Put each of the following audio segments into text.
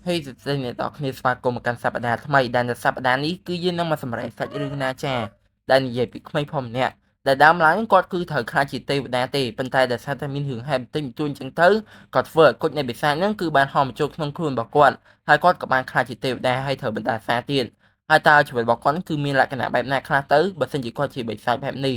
ហេ សួស្តីអ្នកទាំងអស់គ្នាស្វាគមន៍មកកាន់សប្តាហ៍ថ្មីដែលនៅសប្តាហ៍នេះគឺយើងនឹងមកសម្រេចសាច់រឿងណាចាដែលនិយាយពីក្មេងប្រុសម្នាក់ដែលដើមឡើងគាត់គឺត្រូវខ្លាចជាទេវតាទេប៉ុន្តែដោយសារតែមានរឿងហេតុបន្តិចបន្តួចអញ្ចឹងទៅក៏ធ្វើឲ្យគុជនៃបិសាចហ្នឹងគឺបានហោះមកចូលក្នុងខ្លួនរបស់គាត់ហើយគាត់ក៏បានខ្លាចជាទេវតាហើយត្រូវបណ្ដាសាទៀតហើយតើជីវិតរបស់គាត់គឺមានលក្ខណៈបែបណាខ្លះទៅបើសិនជាគាត់ជាបិសាចបែបនេះ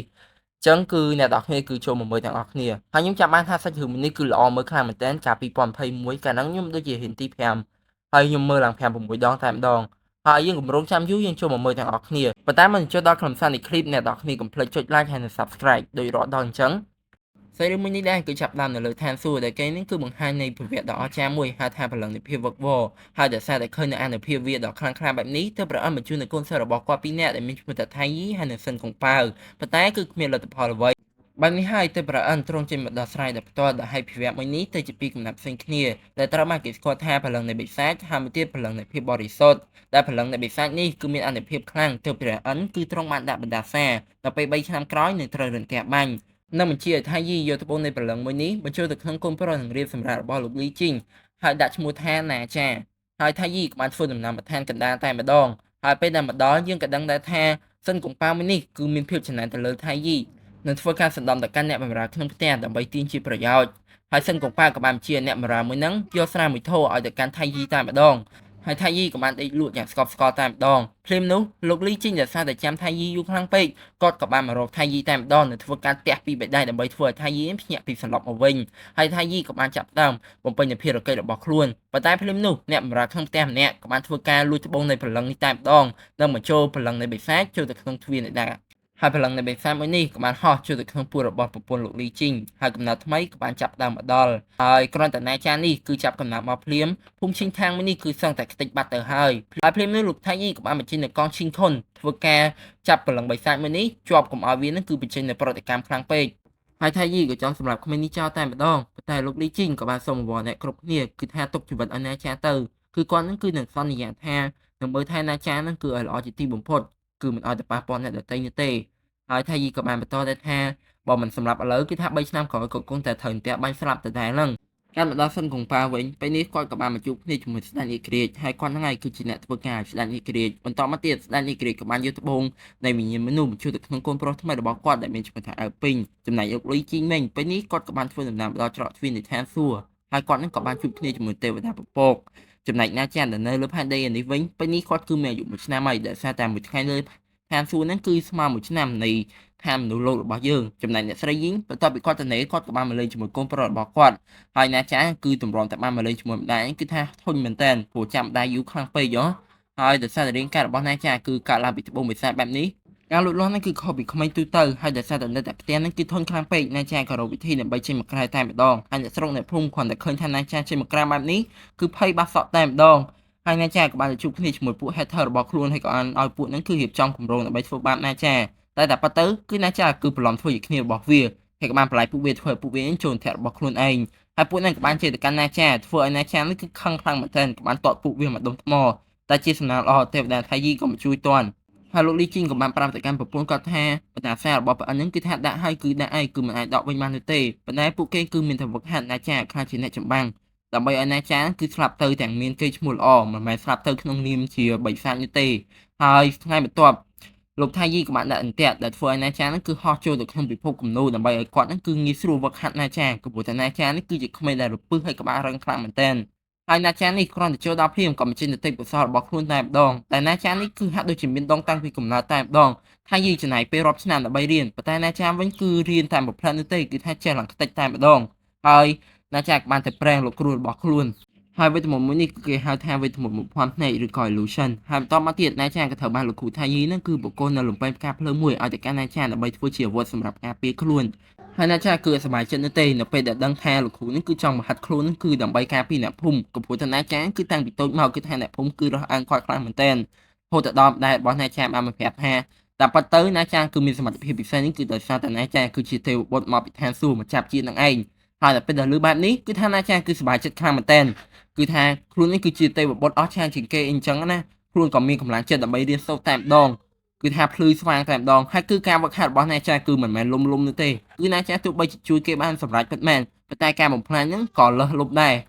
ចឹងគឺអ្នកនរគ្នាគឺចូលមកមើលទាំងអស់គ្នាហើយខ្ញុំចាំបានថាសាច់រឿងនេះគឺល្អមើលខ្លាំងមែនទែនកាល2021កាលហ្នឹងខ្ញុំដូចជារៀនទី5ហើយខ្ញុំមើលឡើង5 6ដងតែម្ដងហើយយើងគម្រោងចាំយូរយើងចូលមកមើលទាំងអស់គ្នាប៉ុន្តែមុនចូលដល់ខ្លឹមសារនៃឃ្លីបអ្នកនរគ្នាកុំភ្លេចចុច like ហើយនិង subscribe ដោយរាល់ដងអញ្ចឹងសាច់រឿងមួយនេះដែរគឺចាប់ដើមនៅលើឋានសួគ៌ដែលគេនេះគឺបង្ហាញនៃពវៈដ៏អស្ចារ្យមួយហៅថាព្រលឹងនៃភាពវឹកវរហើយដោយសារតែឃើញនៅអានុភាពវាដ៏ខ្លាំងក្លាបែបនេះទើបព្រះអង្គបញ្ជូននូវកូនសិស្សរបស់គាត់ពីរនាក់ដែលមានឈ្មោះថាថៃយីហើយនិងសិនកុងប៉ាវប៉ុន្តែគឺគ្មានលទ្ធផលអ្វីបែបនេះហើយទើបព្រះអង្គទ្រង់ចេញមកដោះស្រាយដោយផ្ទាល់ដែលឲ្យភាវៈមួយនេះទៅជាពីរកំណាប់ផ្សេងគ្នាដែលត្រូវបានគេស្គាល់ថាព្រលឹងនៃបិសាចហើយមួយទៀតព្រលឹងនៃភាពបរិសុទ្ធដែលព្រលឹងនៃបិសាចនេះគឺមានអានុភាពខ្លាំងទើបព្រះអង្គគឺទ្រង់បានដាក់បណ្ដាសាដល់ពេល3ឆ្នាំក្រោយនឹងត្រូវរន្ទះបាញ់នឹងបញ្ជាឲ្យថៃយីយកត្បូងនៃព្រលឹងមួយនេះបញ្ចូលទៅក្នុងកូនប្រុសនឹងរៀបសម្រាប់របស់លោកលីជីងហើយដាក់ឈ្មោះថាណាចាហើយថៃយីក៏បានធ្វើដំណើរមកឋានកណ្ដាលតែម្ដងហើយពេលដែលមកដល់យើងក៏ដឹងដែរថាសិនកុងប៉ាមួយនេះគឺមានភាពចំណេញទៅលើថៃយីនឹងធ្វើការសណ្ដំទៅកាន់អ្នកបម្រើក្នុងផ្ទះដើម្បីទាញជាប្រយោជន៍ហើយសិនកុងប៉ាក៏បានជាអ្នកបម្រើមួយហ្នឹងយកស្រាមួយថូឲ្យទៅកាន់ថៃយីតែម្ដងហើយថៃយីក៏បានដេកលក់យ៉ាងស្កប់ស្កល់តែម្ដងភ្លាមនោះលោកលីជីងដែលសារតែចាំថៃយីយូរខ្លាំងពេកគាត់ក៏បានមករកថៃយីតែម្ដងនិងធ្វើការទះពីបេដៃដើម្បីធ្វើឲ្យថៃយីភ្ញាក់ពីសន្លប់មកវិញហើយថៃយីក៏បានចាប់ផ្ដើមបំពេញនូវភារកិច្ចរបស់ខ្លួនប៉ុន្តែភ្លាមនោះអ្នកបម្រើក្នុងផ្ទះម្នាក់ក៏បានធ្វើការលួចត្បូងនៃព្រលឹងនេះតែម្ដងនិងបញ្ចូលព្រលឹងនៃបិសាចចូលទៅក្នុងទ្វារនៃដាហើយព្រលឹងនៃបិសាចមួយនេះក៏បានហោះចូលទៅក្នុងពោះរបស់ប្រពន្ធលោកលីជីងហើយកំណត់ថ្មីក៏បានចាប់ដើមមកដល់ហើយគ្រាន់តែណាចានេះគឺចាប់កំណត់មកភ្លាមភូមិឈិងខាងមួយនេះគឺសឹងតែខ្ទេចបាត់ទៅហើយហើយភ្លាមនេះលោកថៃយីក៏បានបញ្ចេញនៅកងឈិងខុនធ្វើការចាប់ព្រលឹងបិសាចមួយនេះជាប់កុំឲ្យវានឹងគឺបញ្ចេញនៅប្រតិកម្មខ្លាំងពេកហើយថៃយីក៏ចង់សម្រាប់ក្មេងនេះចោលតែម្ដងប៉ុន្តែលោកលីជីងក៏បានសូមអង្វរអ្នកគ្រប់គ្នាគឺថាទុកជីវិតឲ្យណាចាទៅគឺគាត់នឹងគឺនឹងសន្យាថានឹងមើលថែណាចានឹងគឺឲ្យល្អជាទីបំផុតគឺមិនឲ្យទៅប៉ះពាល់អ្នកដទៃនោះទេហើយថៃយីក៏បានបន្តដែរថាបើមិនសម្រាប់ឥឡូវគឺថា3ឆ្នាំក្រោយក៏គង់តែត្រូវផ្ទះបាញ់ស្លាប់ដដែលហ្នឹងកាន់មកដល់សិនកុងប៉ាវិញពេលនេះគាត់ក៏បានមកជួបគ្នាជាមួយស្ដេចនាគរាជហើយគាត់ហ្នឹងឯងគឺជាអ្នកធ្វើការឲ្យស្ដេចនាគរាជបន្តមកទៀតស្ដេចនាគរាជក៏បានយកត្បូងនៃវិញ្ញាណមនុស្សបញ្ចូលទៅក្នុងកូនប្រុសថ្មីរបស់គាត់ដែលមានឈ្មោះថាអៅពីងចំណែកលោកលុយជីងវិញពេលនេះគាត់ក៏បានធ្វើដំណើរមកដល់ច្រកទ្វារនៃឋានសួគ៌ហើយគាត់នឹងក៏បានជួបគ្នាជាមួយទេវតាពពកចំណែកណាចានដែលនៅលើផែនដីនេះវិញពេលនេះគាត់គឺមានអាយុ1ឆ្នាំហើយដែលសារតែមួយថ្ងៃលើឋានសួគ៌ហ្នឹងគឺស្មើ1ឆ្នាំនៃឋានមនុស្សលោករបស់យើងចំណែកអ្នកស្រីយីងបន្ទាប់ពីគាត់ទៅនេគាត់ក៏បានមកលេងជាមួយកូនប្រុសរបស់គាត់ហើយណាចាគឺតម្រាំតែបានមកលេងជាមួយម្ដាយគឺថាធុញមែនតើព្រោះចាំម្ដាយយូរខ្លាំងពេកហ៎ហើយដោយសារតែរាងកាយរបស់ណាចាគឺកើតឡើងពីត្បូងបិសាចបែបនេះការលូតលាស់ហ្នឹងគឺខុសពីក្មេងទូទៅហើយដោយសារតែនៅតែផ្ទះហ្នឹងគឺធន់ខ្លាំងពេកណាចាក៏រកវិធីដើម្បីចេញមកក្រៅតែម្ដងហើយអ្នកស្រុកអ្នកភូមិគ្រាន់តែឃើញថាណាចាចេញមកក្រៅបែបនេះគឺភ័យបាក់សក់តែម្ដងហើយណាចាក៏បានទៅជួបគ្នាជាមួយពួក hater របស់ខ្លួនហើយក៏បានឲ្យពួកហ្នឹងគឺរៀបចំគម្រោងដើម្បីធ្វើបាបណាចាតែតែប៉ទៅគឺណាចាគឺបន្លំធ្វើជាគ្នារបស់វាហើយក៏បានបន្លាយពួកវាធ្វើឲ្យពួកវាចូលធាក់របស់ខ្លួនឯងហើយពួកហ្នឹងក៏បានជេរទៅកាន់ណាចាធ្វើឲ្យណាចានេះគឺខឹងខ្លាំងមែនទែនក៏បានតតពួកវាមកដុំថ្មតែជាសំណាងល្អទេវតាថៃយីក៏មកជួយតាន់ហើយលោកលីជីងក៏បានប្រាប់ទៅកាន់ប្រពន្ធគាត់ថាបណ្ដាសាររបស់ប្អូនហ្នឹងគឺថាដាក់ឲ្យគឺដាក់ឲ្យគឺមិនអាចដកវិញបាននោះទេប៉ុន្តែពួកគេគឺមានតែវឹកហាត់ណាចាខ្លាចជាអ្នកចម្បាំងដើម្បីឲ្យណាចាគឺស្លាប់ទៅទាំងមានគេឈ្មោះល្អមិនមែនស្លាប់ទៅក្នុងនាមជាបិសាចនោះទេហើយថ្ងៃបន្ទាប់លោកថៃយីក៏បានដាក់អន្ទាក់ដែលធ្វើឲ្យណាចាហ្នឹងគឺហោះចូលទៅក្នុងពិភពគំនូដើម្បីឲ្យគាត់ហ្នឹងគឺងាយស្រួលវឹកហាត់ណាចាក៏ព្រោះតែណាចានេះគឺជាក្មេងដែលរពឹសហើយក្បាលរឹងខ្លាំងមែនទែនហើយណាចានេះគ្រាន់តែចូលដល់ភ្លាមក៏បញ្ចេញទៅទេពកោសល្យរបស់ខ្លួនតែម្ដងតែណាចានេះគឺហាក់ដូចជាមានដងតាំងពីកំណើតតែម្ដងថាយីចំណាយពេលរាប់ឆ្នាំដើម្បីរៀនប៉ុន្តែណាចាវិញគឺរៀនតែមួយផ្លែតនោះទេគឺថាចេះឡើងខ្ទេចតែម្ដងហើយណាចាក៏បានទៅប្រេងលោកគ្រូរបស់ខ្លួនហើយវេទមន្តមួយនេះគឺគេហៅថាវេទមន្ត1000ភ្នែកឬក៏ illusion ហើយបន្តមកទៀតណាចាក៏ត្រូវបានលោកគ្រូថាយីហ្នឹងគឺបុគ្គលនៅលំពេងផ្កាភ្លើងមួយឲ្យទៅកាន់ណាចាដើម្បីធ្វើជាអាវុធសម្រាប់ការពារខ្លួនហើយណាចាគឺអត់សប្បាយចិត្តនោះទេនៅពេលដែលដឹងថាលោកគ្រូនេះគឺចង់បង្ហាត់ខ្លួនគឺដើម្បីការពារអ្នកភូមិក៏ព្រោះថាណាចាគឺតាំងពីតូចមកគឺថាអ្នកភូមិគឺរើសអើងគាត់ខ្លាំងមែនទែនហូតទៅដល់ដែររបស់ណាចាបានមកប្រាប់ថាតាមពិតទៅណាចាគឺមានសមត្ថភាពពិសេសនេះគឺដោយសារតែណាចាគឺជាទេវបុត្រមកពីឋានសួគ៌មកចាប់ជាតិនឹងឯងហើយដល់ពេលដែលឮបែបនេះគឺថាណាចាគឺសប្បាយចិត្តខ្លាំងមែនទែនគឺថាខ្លួននេះគឺជាទេវបុត្រអស្ចារ្យជាងគេអញ្ចឹងណាខ្លួនក៏មានកម្លាំងចិត្តដើម្បីរៀនសូត្រតែម្ដងគឺថាភ្លឺស្វាងតែម្ដងហើយគឺការវឹកហាត់របស់ណាចាគឺមិនមែនលុំលុំនោះទេគឺណាចាទោះបីជាជួយគេបានសម្រេចពិតមែនប៉ុន្តែការបំផ្លាញហ្នឹងក៏លើសលប់ដែរ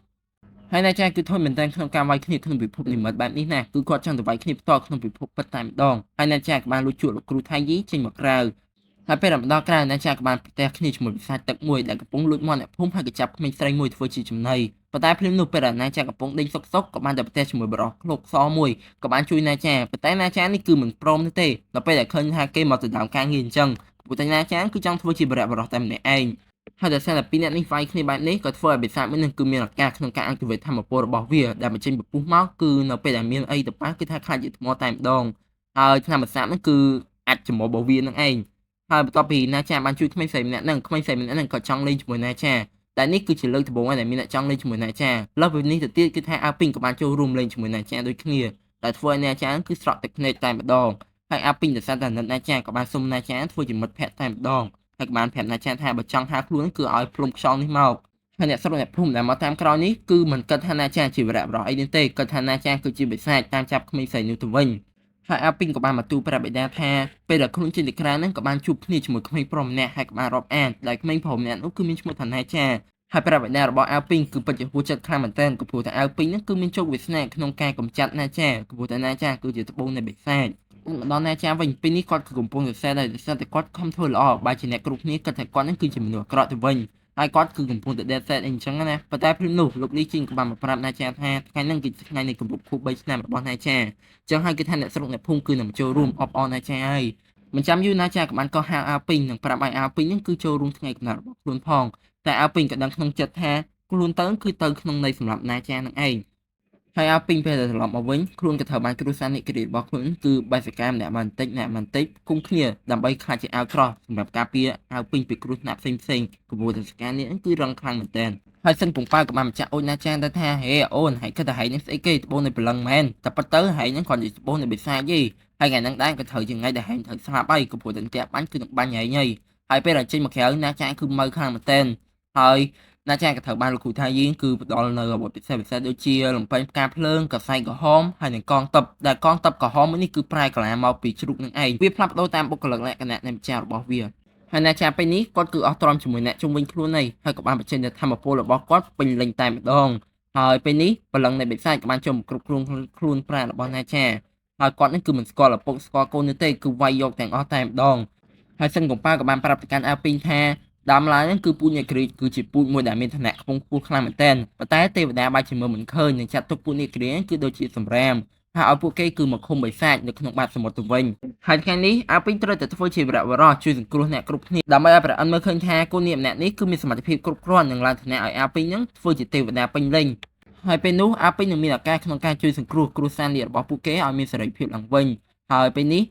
ហើយណាចាគឺធន់មែនទែនក្នុងការវាយគ្នាក្នុងពិភពនិមិត្តបែបនេះណាគឺគាត់ចង់ទៅវាយគ្នាផ្ទាល់ក្នុងពិភពពិតតែម្ដងហើយណាចាក៏បានលួចជួបលោកគ្រូថៃយីចេញមកក្រៅហើយពេលដល់ក្រៅណាចាក៏បានប្រទះគ្នាជាមួយបិសាចទឹកមួយដែលកំពុងលួចមាន់អ្នកភូមិហើយក៏ចាប់ក្មេងស្រីមួយធ្វើជាចំណីប៉ុន្តែភ្លាមនោះពេលដែលណាចាកំពុងដេញសុកសុកក៏បានតែប្រទះជាមួយបរិសឃ្លោកសមួយក៏បានជួយណាចាប៉ុន្តែណាចានេះគឺមិនព្រមនោះទេដល់ពេលដែលឃើញថាគេមកទៅដើមការងារអញ្ចឹងព្រោះតែណាចាគឺចង់ធ្វើជាបរិបរោះតែម្នាក់ឯងហើយដោយសារតែពីរអ្នកនេះវាយគ្នាបែបនេះក៏ធ្វើឲ្យបិសាចមួយនឹងគឺមានឱកាសក្នុងការ activate ធម៌ពលរបស់វាដែលបញ្ចេញពពុះមកគឺនៅពេលដែលមានអីទៅប៉ះគឺថាខ្លាចជាថ្មតែម្ដងហើយថ្នាំបិសាចហ្នឹងគឺអាចចំរបស់វានឹងឯងហើយបន្ទាប់ពីណាចាបានជួយក្មេងស្រីម្នាក់ហ្នឹងក្មេងស្រីម្នាក់ហ្នឹងក៏ចង់លេងជាមួយណាចាតែនេះគឺជាលើកដំបូងហើយដែលមានអ្នកចង់លេងជាមួយណាចាលើសពីនេះទៅទៀតគឺថាអាពីងក៏បានចូលរួមលេងជាមួយណាចាដូចគ្នាតែធ្វើឲ្យណាចាគឺស្រក់ទឹកភ្នែកតែម្ដងហើយអាពីងដោយសារតែណាចាក៏បានសុំណាចាធ្វើជាមិត្តភក្តិតែម្ដងហើយក៏បានប្រាប់ណាចាថាបើចង់ហៅខ្លួនគឺឲ្យភ្លុំខ្យល់នេះមកហើយអ្នកស្រុកអ្នកភូមិដែលមកតាមក្រោយនេះគឺមិនគិតថាណាចាជាវរៈបរោះអីនេះទេគិតថាណាចាគឺជាបិសាចតាមចាប់ក្មេងស្រីនោះទៅវិញហើយអាពីងក៏បានមកទូប្រាប់បិតាថាពេលដែលខ្លួនចេញទៅក្រៅហ្នឹងក៏បានជួបគ្នាជាមួយក្មេងប្រុសម្នាក់ហើយក៏បានរាប់អានដែលក្មេងប្រុសម្នាក់នោះគឺមានឈ្មោះថាណាចាហើយប្រាប់បិតារបស់អាពីងគឺពិតជាហួសចិត្តខ្លាំងមែនទែនក៏ព្រោះតែអាពីងហ្នឹងគឺមានជោគវាសនាក្នុងការកម្ចាត់ណាចាក៏ព្រោះតែណាចាគឺជាត្បូងនៃបិសាចមកដល់ណាចាវិញពេលនេះគាត់គឺកំពុងសរសេរដែរដោយសារតែគាត់ខំធ្វើល្អបែរជាអ្នកគ្រប់គ្នាគិតថាគាត់ហ្នឹងគឺជាមនុស្សអាក្រក់ទៅវិញហើយគាត់គឺកំពុងតែ dead set អីអញ្ចឹងណាប៉ុន្តែភ្លាមនោះលោកលីជីងក៏បានមកប្រាប់ណាចាថាថ្ងៃហ្នឹងគឺថ្ងៃនៃគម្រប់ខួប3ឆ្នាំរបស់ណាចាអញ្ចឹងហើយគឺថាអ្នកស្រុកអ្នកភូមិគឺនឹងចូលរួមអបអរណាចាហើយមិនចាំយូរណាចាក៏បានកោះហៅអាពីងនិងប្រាប់ឲ្យអាពីងហ្នឹងគឺចូលរួមថ្ងៃកំណត់របស់ខ្លួនផងតែអាពីងក៏ដឹងក្នុងចិត្តថាខ្លួនទៅគឺទៅក្នុងន័យសម្រាប់ណាចានឹងឯងហើយអាពីងពេលដែលត្រឡប់មកវិញខ្លួនក៏ត្រូវបានគ្រួសារនិក្រារបស់ខ្លួនគឺបាសិកាម្នាក់បន្តិចម្នាក់បន្តិចគុំគ្នាដើម្បីខ្លាចជាអាវក្រោះសម្រាប់ការពារអាវពីងពីគ្រោះថ្នាក់ផ្សេងផ្សេងគម្រោងសកានេះគឺរឹងខ្លាំងមែនទែនហើយសិនពងប៉ៅក៏បានបញ្ជាក់អូនណាចាទៅថាហេអូនហើយគិតតែហែងនេះស្អីគេត្បូងនៃព្រលឹងមែនតែប៉ុតទៅហែងហ្នឹងគ្រាន់តែត្បូងនៃបិសាចទេហើយថ្ងៃហ្នឹងដែរក៏ត្រូវជាថ្ងៃដែលហែងត្រូវស្លាប់ហើយក៏ព្រោះតែផ្ទះបាញ់គឺនឹងបាញ់ហែងហើយហើយពេលដែលចេញមកក្រៅណាចាគឺមើលខ្លាំងមែនទែនហើយណាចាក៏ត្រូវបានលោកគ្រូថាយើងគឺផ្ដល់នៅអាវុធពិសេសពិសេសដូចជាលំពេញផ្កាភ្លើងកសែងក្រហមហើយនិងកងទ័ពដែលកងទ័ពក្រហមមួយនេះគឺប្រែក្លាមកពីជ្រូកនឹងឯងវាផ្លាស់ប្ដូរតាមបុគ្គលិកលក្ខណៈនៃម្ចាស់របស់វាហើយណាចាពេលនេះគាត់គឺអស់ទ្រាំជាមួយអ្នកជុំវិញខ្លួនឯងហើយក៏បានបញ្ចេញនូវធម៌ពលរបស់គាត់ពេញលេញតែម្ដងហើយពេលនេះព្រលឹងនៃបិសាចក៏បានចូលមកគ្រប់គ្រងខ្លួនប្រាណរបស់ណាចាហើយគាត់នេះគឺមិនស្គាល់ឪពុកស្គាល់កូននោះទេគឺវាយយកទាំងអស់តែម្ដងហើយសិនកុំប៉ាក៏បានប្រាប់ទៅកាន់អាពីងថាដើមឡើយហ្នឹងគឺពូជអ្នកក្រីកគឺជាពូជមួយដែលមានឋានៈខ្ពង់ខ្ពស់ខ្លាំងមែនទែនប៉ុន្តែទេវតាបែរជាមើលមិនឃើញនិងចាត់ទុកពូជអ្នកក្រីកគឺដូចជាសម្រាមហើយឲ្យពួកគេគឺមកឃុំបិសាចនៅក្នុងបាតសមុទ្រទៅវិញហើយថ្ងៃនេះអាពីងត្រូវតែធ្វើជាវរៈវរោះជួយសង្គ្រោះអ្នកគ្រប់គ្នាដើម្បីឲ្យព្រះឥន្ទមើលឃើញថាកូននាគម្នាក់នេះគឺមានសមត្ថភាពគ្រប់គ្រាន់នឹងឡើងឋានៈឲ្យអាពីងហ្នឹងធ្វើជាទេវតាពេញលេញហើយពេលនោះអាពីងនឹងមានឱកាសក្នុងការជួយសង្គ្រោះគ្រួសារនាគរបស់ពួកគេឲ្យមានសេរីភាពឡើងវិញហើយពេលនេះ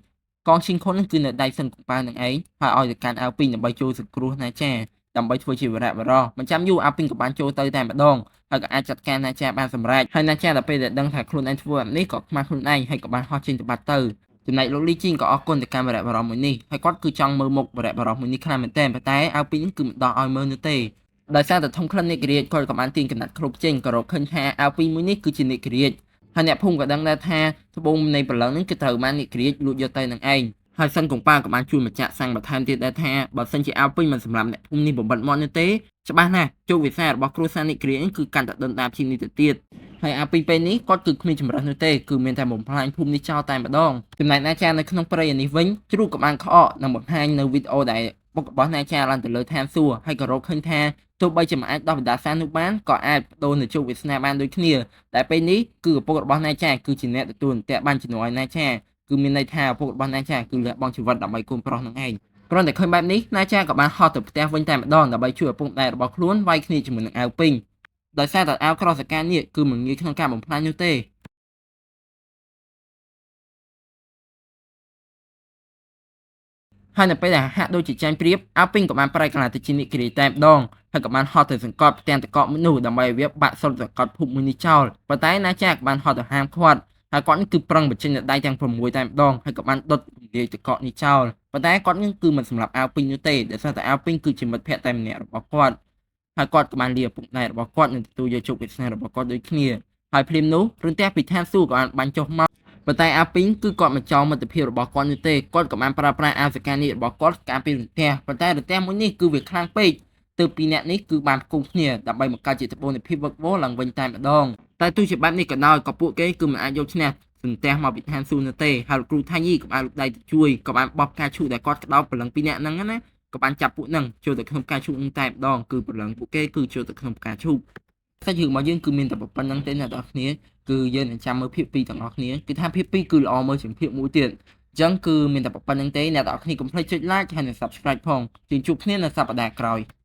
កងឈិងខុនគឺនៅដៃសិនកុំប៉ានឹងឯងហើយឲ្យទៅកាន់អាពីងដើម្បីចូលសង្គ្រោះណាចាដើម្បីធ្វើជាវរៈវរោះមិនចាំយូរអាពីងក៏បានចូលទៅតែម្ដងហើយក៏អាចចាត់ការណាចាបានសម្រេចហើយណាចាដល់ពេលដែលដឹងថាខ្លួនឯងធ្វើបែបនេះក៏ខ្មាស់ខ្លួនឯងហើយក៏បានហោះចេញទៅបាត់ទៅចំណែកលោកលីជីងក៏អរគុណទៅកាន់វរៈវរោះមួយនេះហើយគាត់គឺចង់មើលមុខវរៈវរោះមួយនេះខ្លាំងមែនទែនប៉ុន្តែអាពីងគឺមិនដោះឲ្យមើលនោះទេដោយសារតែធំក្លិននិក្រាជគាត់ក៏បានទាញកណាត់គ្រប់ចេញក៏រកឃើញថាអាពីងមួយនេះគឺជានិក្រាជហើយអ្នកភូមិក៏ដឹងដែរថាត្បូងនៃព្រលឹងនេះគឺត្រូវបាននិក្រាជលួចយកទៅនឹងឯងហើយសិនកុងប៉ាក៏បានជួយម្ចាស់សាំងបន្ថែមទៀតដែរថាបើសិនជាអាវពេញមិនសម្រាប់អ្នកភូមិនេះបំបិតមាត់នោះទេច្បាស់ណាស់ជោគវាសនារបស់គ្រួសារនិក្រាជគឺកាន់តែដុនដាបជាងនេះទៅទៀតហើយអាពីពេលនេះគាត់គឺគ្មានចម្រើសនោះទេគឺមានតែបំផ្លាញភូមិនេះចោលតែម្ដងចំណែកណាចានៅក្នុងព្រៃនេះវិញជ្រូកក៏បានក្អកនិងបង្ហាញនៅវីដេអូដែលបុករបស់ណាចាឡើងទៅលើឋានសួគ៌ហើយក៏រកឃើញថាទោះបីជាមិនអាចដោះបណ្ដាសានោះបានក៏អាចបដូរនៅជោគវាសនាបានដូចគ្នាតែពេលនេះគឺឪពុករបស់ណាចាគឺជាអ្នកទទួលអន្ទាក់បានជំនួយឲ្យណាចាគឺមានន័យថាឪពុករបស់ណាចាគឺលះបង់ជីវិតដើម្បីកូនប្រុសនឹងឯងគ្រាន់តែឃើញបែបនេះណាចាក៏បានហោះទៅផ្ទះវិញតែម្ដងដើម្បីជួយឪពុកម្ដាយរបស់ខ្លួនវាយគ្នាជាមួយនឹងអាវពេញដោយសារតែអាវក្រសកានេះគឺមិនងាយក្នុងការបំផ្លាញនោះទេហើយនៅពេលដែលហាក់ដូចជាចាញ់ព្រៀបអាពីងក៏បានប្រែក្លាយទៅជានិក្រាយតែម្ដងហើយក៏បានហោះទៅសង្កត់ផ្ទាំងតកកមួយនោះដើម្បីឲ្យវាបាក់សុទ្ធសង្កត់ភពមួយនេះចោលប៉ុន្តែណាចាក៏បានហោះទៅហាមឃាត់ហើយគាត់នេះគឺប្រឹងបញ្ចេញដៃទាំង6តែម្ដងហើយក៏បានដុតរំលាយតកកនេះចោលប៉ុន្តែគាត់នេះគឺមិនសម្រាប់អាវពីងនោះទេដោយសារតែអាវពីងគឺជាមិត្តភក្តិតែម្នាក់របស់គាត់ហើយគាត់ក៏បានលាឪពុកម្ដាយរបស់គាត់និងទទួលយកជោគវាសនារបស់គាត់ដូចគ្នាហើយភ្លាមនោះរន្ទះពីឋានសួគ៌ក៏បានបាញ់ចុះមកប៉ុន្តែអាពីងគឺគាត់មិនចង់មិត្តភាពរបស់គាត់នោះទេគាត់ក៏បានប្រើប្រាស់អាវសកានេះរបស់គាត់ការពីរន្ទះប៉ុន្តែរន្ទះមួយនេះគឺវាខ្លាំងពេក ទើបពីរនាក់នេះគឺបានផ្គុំគ្នាដើម្បីបង្កើតជាត្បូងនៃភាពវឹកវរឡើងវិញតែម្ដងតែទោះជាបែបនេះក៏ដោយក៏ពួកគេគឺមិនអាចយកឈ្នះសន្ទះមកពីឋានសួគ៌នោះទេហើយលោកគ្រូថៃយីក៏បានលូកដៃទៅជួយក៏បានបោះផ្កាឈូកដែលគាត់ក្តោបព្រលឹងពីរនាក់ហ្នឹងណាក៏បានចាប់ពួកហ្នឹងចូលទៅក្នុងផ្កាឈូកហ្នឹងតែម្ដងគឺព្រលឹងពួកគេគឺចូលទៅក្នុងផ្កាឈូកសាច់រឿងរបស់យើងគឺមានតែប៉ុណ្្នឹងទេអ្នកនរគ្នាគឺយើងនឹងចាំមើលភាគ2ទាំងអស់គ្នាគឺថាភាគ2គឺល្អមើលជាងភាគ1ទៀតអញ្ចឹងគឺមានតែប៉ុណ្្នឹងទេអ្នកនរគ្នាកុំភ្លេចចុច like ហើយនិង subscribe ផងយើងជួបគ្នានៅសប្តាហ៍ក្រោយ។